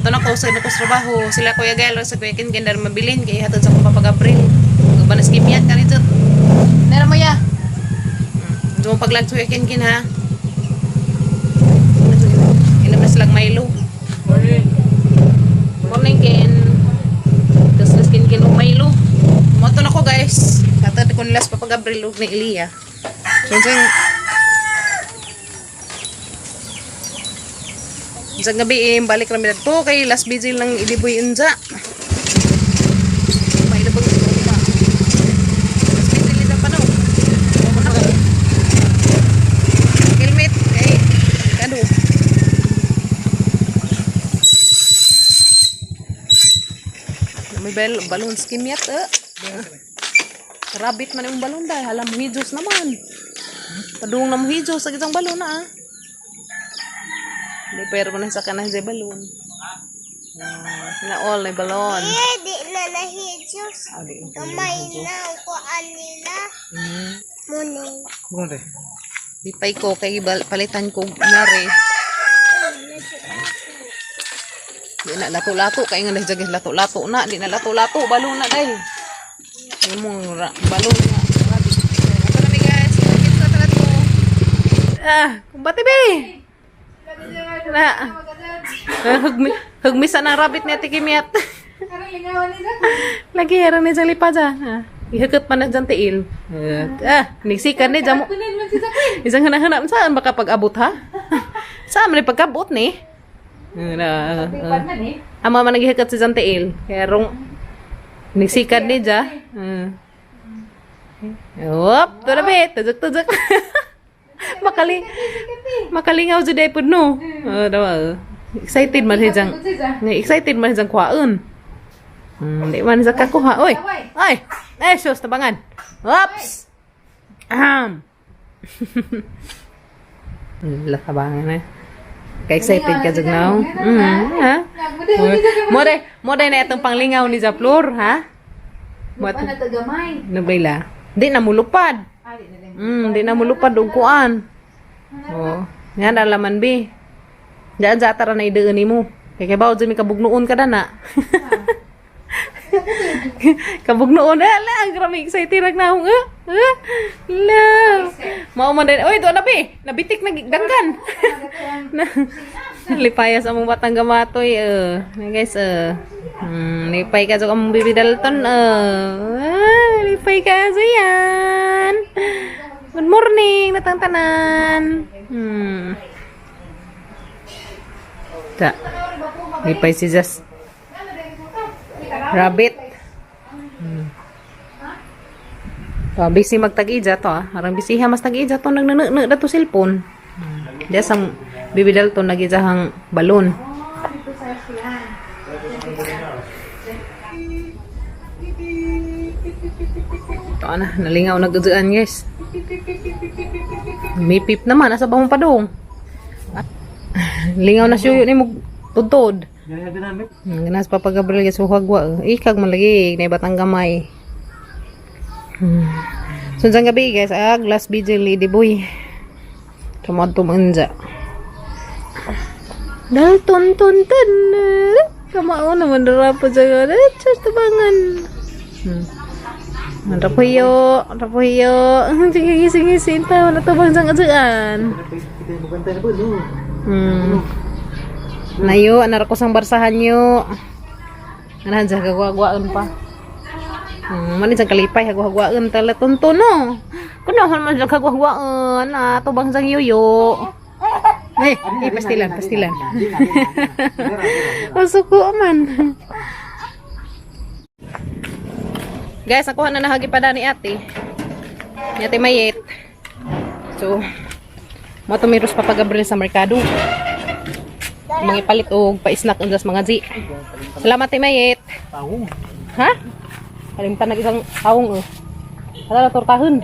Ato na ko sa ko sa trabaho. Sila Kuya Gael sa Kuya Ken Ken dahil mabilin kay hatod sa akong Papa Gabriel. Uban na skimyat ka nito. Nera mo ya. Doon paglag Kuya Ken Ken ha. Ilam na silang Milo. Morning. Morning, Ken. Tapos Ken Ken og Milo. Moto na ko, guys. Hatod ko nila sa Papa Gabriel ug ni Elia. So, sa gabi eh, balik rami dadto kay last vigil lang iliboy unja. May pag pa. Last vigil ito pa no. Mo na ko. Helmet kay kado. May bel balon skimyat eh. Rabbit man yung balon dahil halam hijos naman. Padung na mo hijos sa isang balon na ah. Hindi, pero na sa kanang sa balon. Ah, na all na balon. Eh, di na nahijos. Ah, di na Kamay na ang kuan nila. Muning. Bukan teh. Lipay ko kay palitan ko nari. Di na lato-lato kay nga nagjagas lato-lato na, di na lato-lato balon na dai. Imong balon na. Rabbit. Ito na mi guys, kita na to. Ah, kumbati be. Na. Hugmi hugmisa ng rabbit ni Ate Kimiat. Lagi heran ni jang lipa ja. Ah, ihakot pa na dyan tiil. Ah, nigsikan ni jamo. Isang hana-hana saan baka pag-abot ha? Saan man pagkabot ni? Na, ama man naghihakat si Jan tiil. Kaya rong nigsikan ni ja. Whoop, to na be, tujok tujok. Makali makalingaw jud ay pud no. Oh, dawa. Excited man si jang. Excited man si jang kuhaon. Di man sa kakuha. Oy. Ay. Ay, sus, tabangan. Oops. Ahem. Lah, tabangan eh. Ka-excited ka jud now. Ha? Mo day na itong panglingaw ni Zaplor, ha? Mo na tagamay. Nabayla. Di na mulupad. Di na mulupad og kuan. Oh, nga na laman bi. Diyan sa atara na idean nimo. Kay kay bawod mi kabugnoon ka dana. Kabugnoon eh, ala, ang grabe excited rag na akong, eh, eh, la. Mao man din. Oy, doon na bi. Nabitik na dangkan. Lipayas among batang gamatoy eh. Hey, guys eh. Lipay ka sa among bibi Dalton eh. Ah, lipay ka sa yan. Good morning, natang tanan. Ta. Lipay si Jas. Rabbit. Pa busy magtag-ija to ah. Arang busy ha mas tag-ija to nagnanag na to cellphone. Diya sa Bibi Dalton nag-ijahang balon. Ito na, nalingaw nag-uduan guys. May pip naman, asa ba mong padong? Lingaw na siya ni mo tudtod. Jangan dinamit. Ganas Papa Gabriel guys, huwagwa. Ikag man lagi, na batang gamay. So, dyan gabi guys, ag last vigil ni Boy. Tumad tumunja. Dalton ton ton. Kamao naman dara po dyan. Eh, chas tabangan. Rapuyo, rapuyo. Sige, gising gising ta. Wala tabang sang adyan. Kita bukan teh apa tu. Nayo, anar ko sang barsahan nyo. Ano, dyan, gagwagwaan pa. Manin sang kalipay, hagwagwaan tala tonto no. Kunohon man dyan kagwagwaan, ah, tubang sang yuyo. Eh, eh, pastilan, pastilan. Masuko man. Guys, nakuha na nahagi pa ni ate. Ni ate Mayet. So, mo tumiros pa Gabriel sa merkado. Mga ipalit og pa-snack undas mga G. Salamat Ate Mayet. Tahu. Ha? Kalimtan nag isang awong oh. Hala na tortahon.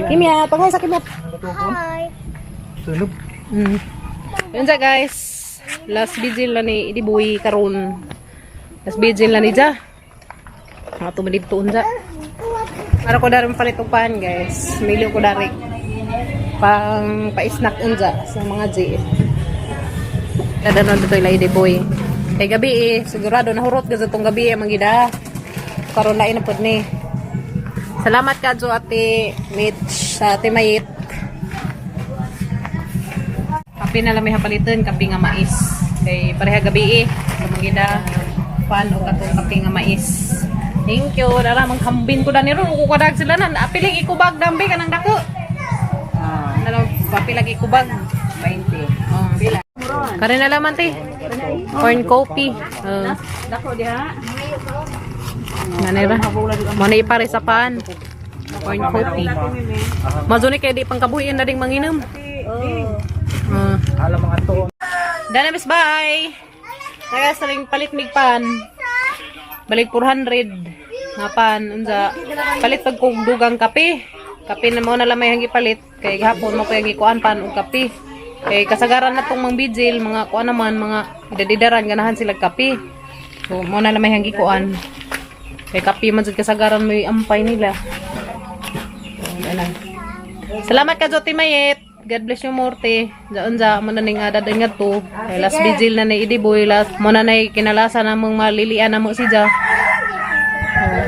Kimya, pangay sa kimya. Hi. Sunog. Yun sa guys. Last vigil na ni Idibuy karon. Last vigil na ni Ja. Mga tumalib to unja. Para ko darin palit og pan guys. Milyo ko dari. Pang pa-snack unja sa mga G. Kada nun dito ila Idibuy. Kay gabi eh, sigurado nahurot gud tong gabi eh mangida. Karon lain na pud ni. Salamat kadto, Ate Mitch, sa Ate Mayit. Kape na lang may hapalitan, kape nga mais. Kay pareha gabi eh. Mangida pan o katong kape nga mais. Thank you. Dara manghambin ko dani ron ko kadag sila nan. Apiling ikubag dambi kanang dako. Ano papilag ikubag. 20. Oh. Kare na laman te. Corn coffee. Dako diha. Nanira. Mo na ipare sa pan. Corn coffee. Mazuni kay di pangkabuhian na ding manginom. Alam mga to. Dana miss bye. Nagas ring palit mig pan. Balik 400 nga pan unsa palit pag kog dugang kape. Kape na mo na lamay ang gipalit kay gahapon mo kay gikuan pan og kape. Kay kasagaran na tong mang bijil, mga kuan naman mga idadidaran ganahan sila kape. So mo na lamay ang gikuan. Kay kape man jud kasagaran may ampay nila. So, ana. Salamat ka Joti Mayet. God bless you more te. Jaon ja mo na ning adad nga to. Kay last vigil na ni Idiboy last mo na nay kinalasa na mong malilian na mo si Ja. Oh.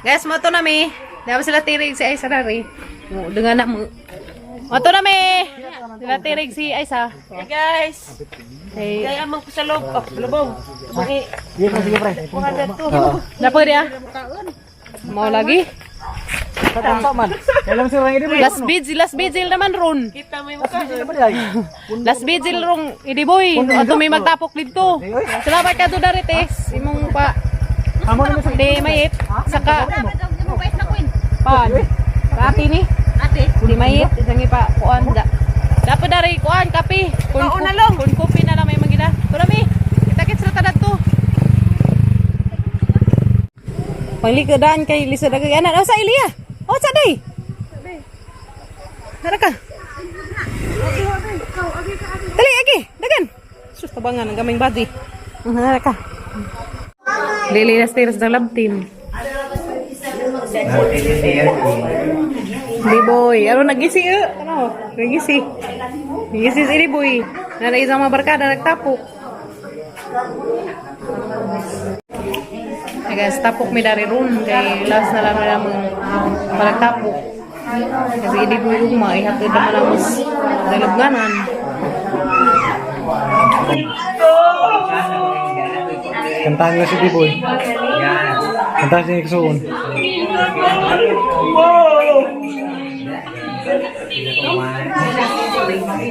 Guys, mo to na mi. Dapat sila tirig si Aisa na ri. Mo dungan na mo. Mo to na mi. Sila tirig si Aisa. Hey guys. Hey. Kaya amang ko sa loob. Oh, lubong. Maki Sige pre, sige pre. 402. Dapat dia. Mau lagi? Sa man. Alam si Rang ini. Last vigil naman ron. Kita mo yung mukha. Last vigil rong Idiboy. Ato may magtapok dito. Salamat ka to Darites. Imong pa Amo naman sa Di mayit. Saka pan. Ate ni. Ate. Di mayit isang ipa kuan da. Dapat dari kuan kape. Kun na lang. Kun kopi na lang may magida. Kurami. Kita-kits na tanad to. Paglikadaan kay Lisa dagag anak. Oh, sa Ilya. Oh, sa day. Tara ka. Dali, agi. Dagan. Sus, tabangan ang gaming body. Tara ka. Lili na stairs ng lab team. Di boy, ano nagisi eh? Ano? Nagisi. Nagisi si Di boy. Nana isang mga barkada nagtapok. Ay guys, tapok mi dari room kay last na lang na mong palagtapok. Kasi hindi ko ugma, ihatid naman ang mas dalabganan. Kantahan lang si Diboy. Kantahan si Iksoon.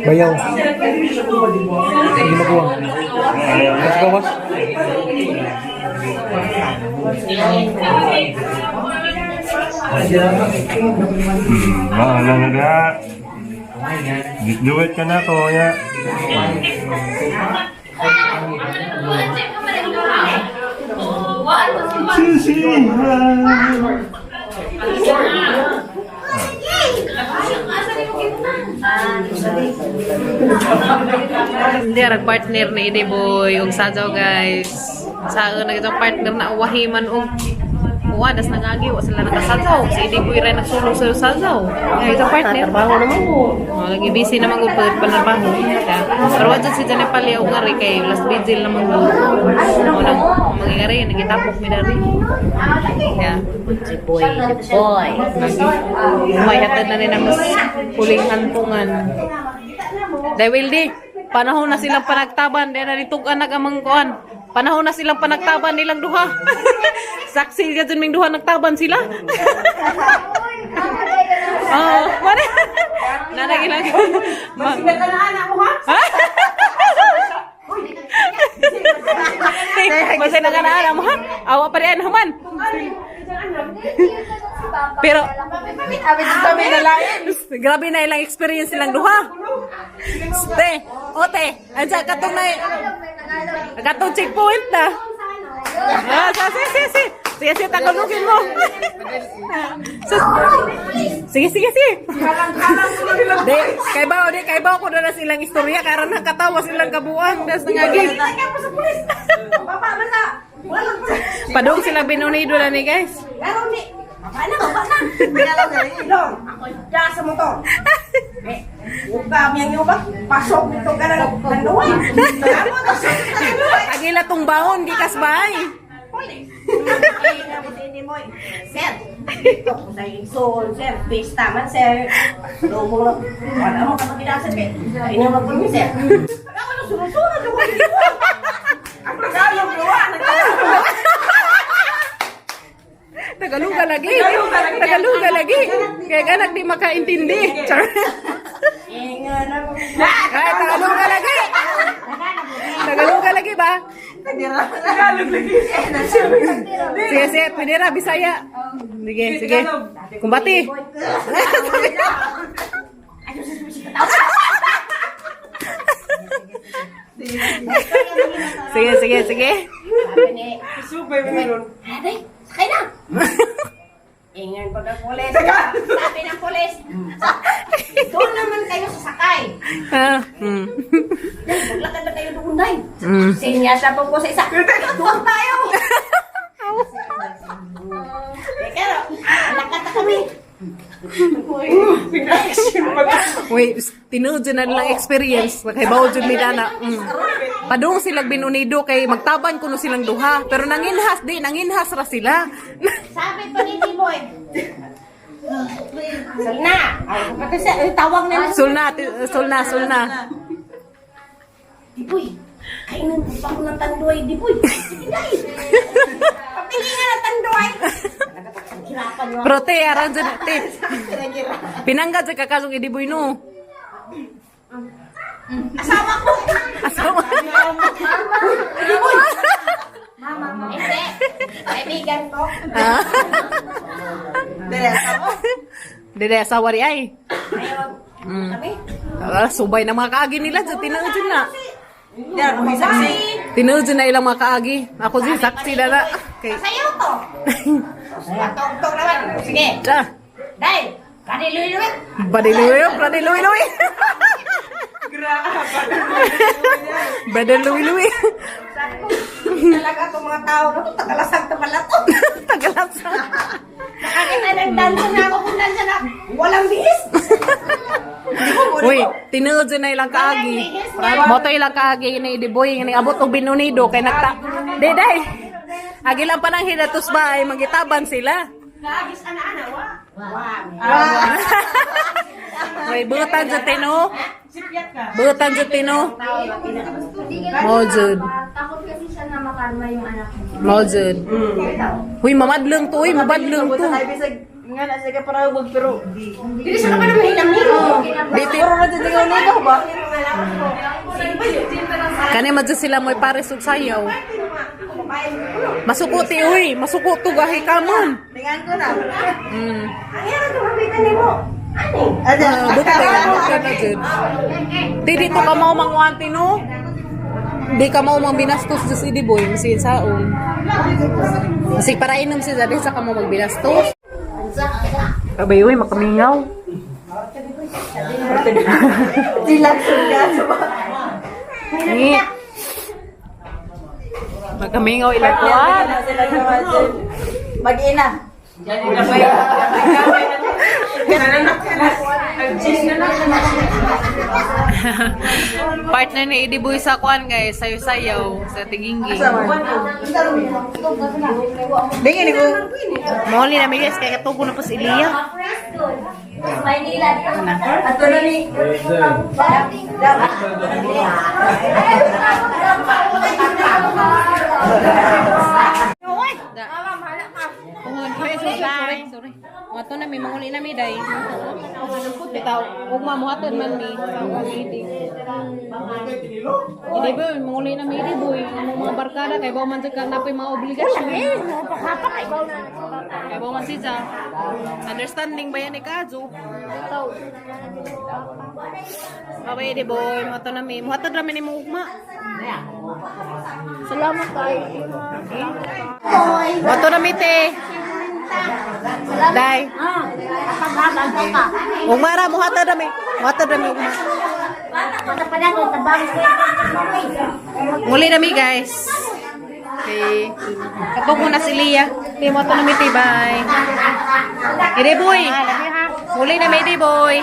Bayaw. Hindi makuha. Mas gawas. Wala na na. Duet ka na, kuya. Hindi, arag partner ni Ide Boy, ug sadyaw guys. Sa na itong partner na uwahiman og uwa, das nangagi, wa sila nakasadyaw. Si Ide Boy rin nagsulong sa sadyaw. Kaya itong partner. Trabaho naman mo. Oh, lagi busy naman ko pag panarbaho. Kaya, pero wa dyan si Janet Palya og ngari kay last vigil naman ko. Unang mangyayari, nagitapok mi dari. Kaya, Si boy, the boy. may hatad na nila mas huling hantungan. Dahil di, panahon na silang panagtaban, di na nitug anak amang kuan. Panahon na silang panagtaban nilang duha. Saksi ka dyan ming duha nagtaban sila. Oo, mare. Nanay ilang. Ma- ha? Masay na ka na anak mo ha? Awa pa rin human. Pero grabe na ilang experience silang duha. Te, ote, ansa katong na katong checkpoint na. Ah, sa sige sige sige. Sige sige tagalogin mo. Sige sige sige. Di, kay ba di kay ba ko na silang istorya karon nakatawa silang kabuang das nangagi. Padung sila binunido na ni guys. Uka miyang yung ba? Pasok nito ka na kanuwi. Agila tong baon gikas bay. Ay, nabuti mo. Sir, ito ko sa isol, sir. Pista man, sir. Lobo lang. Wala mo kapag kinasap eh. Ay, naman po niya, sir. Ako na sunod-sunod. Ako Ang Tagalog, gawa. Tagaluga lagi. Tagaluga lagi. Kaya kanak di makaintindi. Char. Ay, Tagaluga lagi. Tagaluga lagi ba? Tagalog lagi. Sige, sige. Pwede ra, Bisaya. Sige, sige. Kumbati. Sige, sige, sige. Sabi ni, Aday, sakay na. Ingan pag ang pulis. Sabi ng pulis, doon naman kayo sasakay. Ah, Day, maglakad na kayo doon, day. Sinyasa po ko sa isa. Doon tayo. Pero, lakad na kami. Wait, tinuod dyan na lang experience. Kay bawo dyan mi dana. Padung silang binunido kay magtaban kuno silang duha. Pero nanginhas di, nanginhas ra sila. Sabi pa ni Timoy. Salna. Ay, kasi tawag na. Sulna, sulna, sulna. Diboy, kainan ko pa ako ng tanduay, Diboy. Sige, day. Pabili nga ng tanduay. Hirapan mo. Pero te, aran dyan, te. Pinangga dyan kakasong idiboy no. Asawa ko. Asawa. Hindi. Kaibigan ko. Ah. Dere asawa ri ay. Ayaw. Kami. Ah, subay na mga kaagi nila dyan, tinuod dyan na. Tinuod dyan na ilang mga kaagi. Ako din saksi na na. Okay. Sayo to. Patong-tong naman. Sige. Ah. Day. Kaniluy-luy. Badiluy, bradiluy luy. Brother Louie Louie. Sabi ko, talaga itong mga tao na to, tagalasag na pala to. Tagalasan. Nakakita ng dansa na ako kung dansa na. Walang bihis. Uy, tinuod dyan na ilang kaagi. Moto ilang kaagi ni Diboy ni abot og binunido kay nagta. Day day. Agi lang pa nang hidatos ba ay magitaban sila. Naagis ana-ana, wa. Wa. Uy, butan jud tino. Butan jud tino. Mo jud. Takot kasi siya na makarma yung anak niya. Mo jud. Uy, mamadlong to, uy, mabadlong to. Nga na siya para wag pero Dili siya ka pa naman hilam nimo. Dito pero na dyan nito ba? Kani man jud sila mo'y pares og sayaw. Masuko ti uy, masuko to gahi kamon. Tingan ko na. Ang hirap ng habitan nimo. Ani? Ah, bukti, bukti na jud. Ti dito ka mao manguanti no. Di ka mao mang binastos sa CD boy, masin saon. Kasi para inom si Zade sa kamo magbinastos. Abay uy, makamingaw. Ni. Makamingaw ilang kuan. Mag-ina. Partner ni Idi Boy sa kuan guys, sayo-sayaw sa tiginggi. Dingin ko. Moli na mi guys, kay katugo na po si Elia. Maynila. Ato na ni. Sorry, sorry, sorry. Mato na mi manguli na mi day. Bitaw, ug mamuhaton man mi sa akong idi. Idi boy, manguli na mi idi boy. Ang mga barkada kay bawo man jud ka napoy mga obligasyon. Kay bawo man siya. Understanding ba yan ni Kajo? Bye-bye, idi boy. Mato na mi. Muhatod ra mi nimo ugma. Salamat tayo. Mato na mi te. Day. Ugma ra muhatod ra mi. Muhatod ra mi ugma. Muli na mi guys. Okay. Katuko na si Lia. Di mo to na mi te, bye. Ide boy. Muli na mi ide boy.